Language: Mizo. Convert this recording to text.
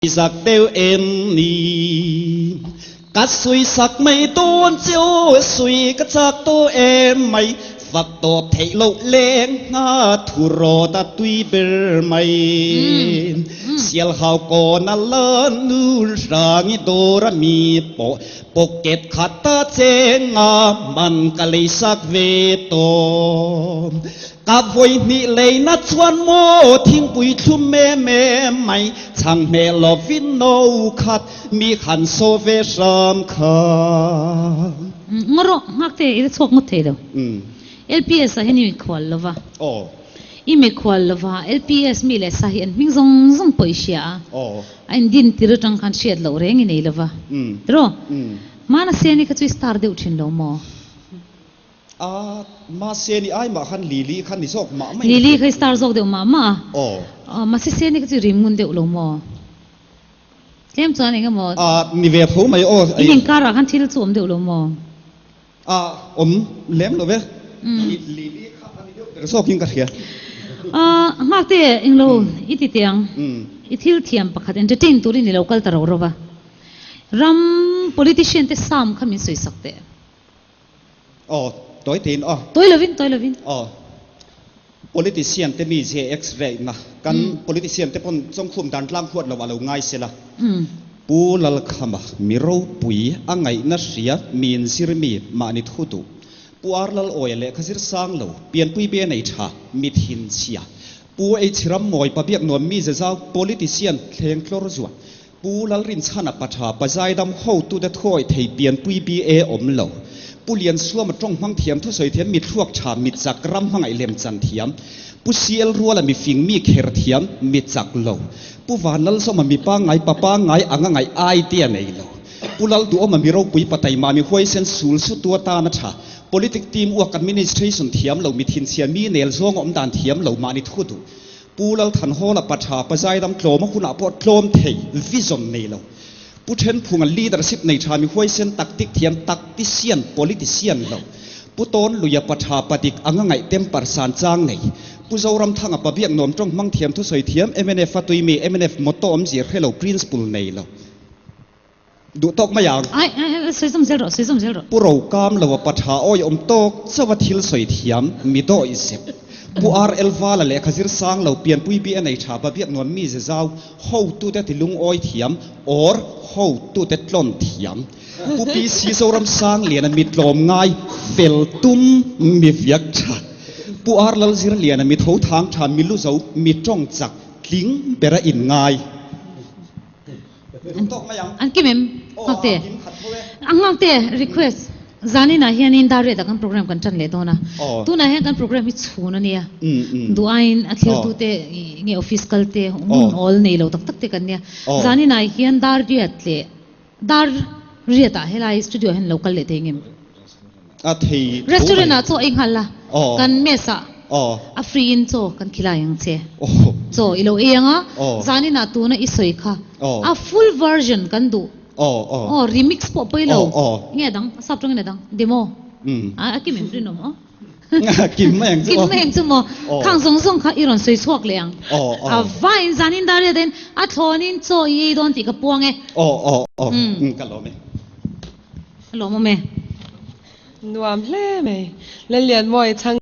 Zak deuh em ni? Ka sui sak mai dawn che aw, sui ka chak tawh em mai, fak tawp theih loh leng ngha thu rawt a tui ber mai. Sialhau kawn a la nu hrang i dawr a mi pawh pocket khat a cheng a man ka lei sak ve tawh. Ka vawi hnih leina chuan maw thingpui thlum em em mai chhang hmeh lovin no khat mi khan saw ve hram kha. Ngaw rawh, nghak te i la chhuak ngawt thei lo. LPS ah hian i mikhual lo va. I mikhual lo va, LPS mi leh sa hi an hming zawng zawng pawh i hria a. A indin tir atang khan hriat loh reng i nei lo va. Tiraw? Hmana Seni kha chu i star deuh thin lo maw? A, mahse ni ai mah khan Lily kha ni zawk mah mah in ka Lily kha i star zawk deuh mah mah a. Aw. Aw, mahse Seni kha chu i rim ngun deuh lo maw? Tlem chuan eng emaw. A, ni ve tho mai aw. In inkarah khan thil chu awm deuh lo maw? A, awm lem lo ve. Lily kha a ni deuh ber zawkin ka hria. A, nghakte englo i ti teh ang. I thil thiam pakhat entertain turin i lo kal ta ro ro va. Ram politician te sam kha min sawi sak teh. Aw, tawi tein aw. Tawi lovin, tawi lovin. Aw, politician te mi zia x-ray na, kan politician te pawn chawngkhum dan tlang huat lo a lo ngai sela. Pu Lalkhama mi ropui a ngaihna hria miin zir mi mahni thu duh. Pu Ar Lalawia lehkha zir sang lo, pianpui be nei tha, mi thinchhia. Pu Eichhiram Mawi Pabiak nuam mi ze zau politician thleng tlawr zuah. Pu Lalrinchhana Patha Pazaidam hotute thuawih thei pianpui BA awm lo. Pu Liansuama tawng hmang thiam thusawi thiam mi thluak tha mi chak ram hmangaih lem chan thiam. Pu CL Ruala mi fing mi kher thiam mi chak lo. Pu Vanlalzawma mi pangngai pa pangngai anga ngaih idea nei lo. Pu Lalduhawma mi ropui pa taima mi huaisen sul sutu atana tha. Politic team uak administration thiam lo mi thinchhia mi nel zawng awm dan thiam lo mahni thu duh. Pu Lalthanhawla pa tha pa zaidam tlawma hunah pawh tlawm thei vision nei lo. Pu Thenphunga leadership nei tha mi huaisen tactic thiam tactician politician lo. Pu Tawnluia pa tha pa dik anga ngaih temper san chang nei. Pu Zoramthanga pa biak nuam tawng hmang thiam thusawi thiam mnf a tui mi mnf motto awmzia hre lo principle nei lo. Duh tawk mai ang. Ai, ai, ai, sawi zawm zel rawh, sawi zawm zel rawh. Pu Rokam lo a pa tha awi awm tawk chauh a thil sawi thiam, mi dawih zep. Pu RL Vala lehkha zir sang lo, pianpui bi a nei tha, Babiak nuam mi ze zau, hotute ti lungawi thiam, or hotute tlawn thiam. Pu PC Zoram Sang Liana mi tlawm ngai, fel tum, mi viak tha. Pu R Lalzir Liana mi tho thang tha, mi lu zo, mi tawng chak, tling bera in ngai. An kim em? Nghakte. A nghakte request zaninah hianin dar riatah kan program kan tan leh dawn a. Tunah hian kan program hi chhun a nia. Duh aiin a thirtute nge office kal te hmun awl nei lo tak tak te kan nia. Zaninah hian dar riat leh dar riatah helai studio ah hian lo kal leh thei ngem? A thei tho mai. Restaurant ah chaw ei nghal la, kan mess ah a free in chaw kan khilai ang che. Chaw i lo ei ang a, zanin ah tuna i sawi kha a full version kan duh. Aw remix pawh pawi lo. Nge a dang, a sap tawngin a dang, demo. A kim em rinawm aw. Kim mai ang chu aw. Kim mai ang chu maw. Khang zawng zawng kha i rawn sawi chhuak leh ang. A vaiin zanin dar riat in a thlawnin chaw i ei dawn tih ka puang e. Aw aw aw ka lawm e. A lawmawm e. Nuam hle mai. Lallianmawii chhang.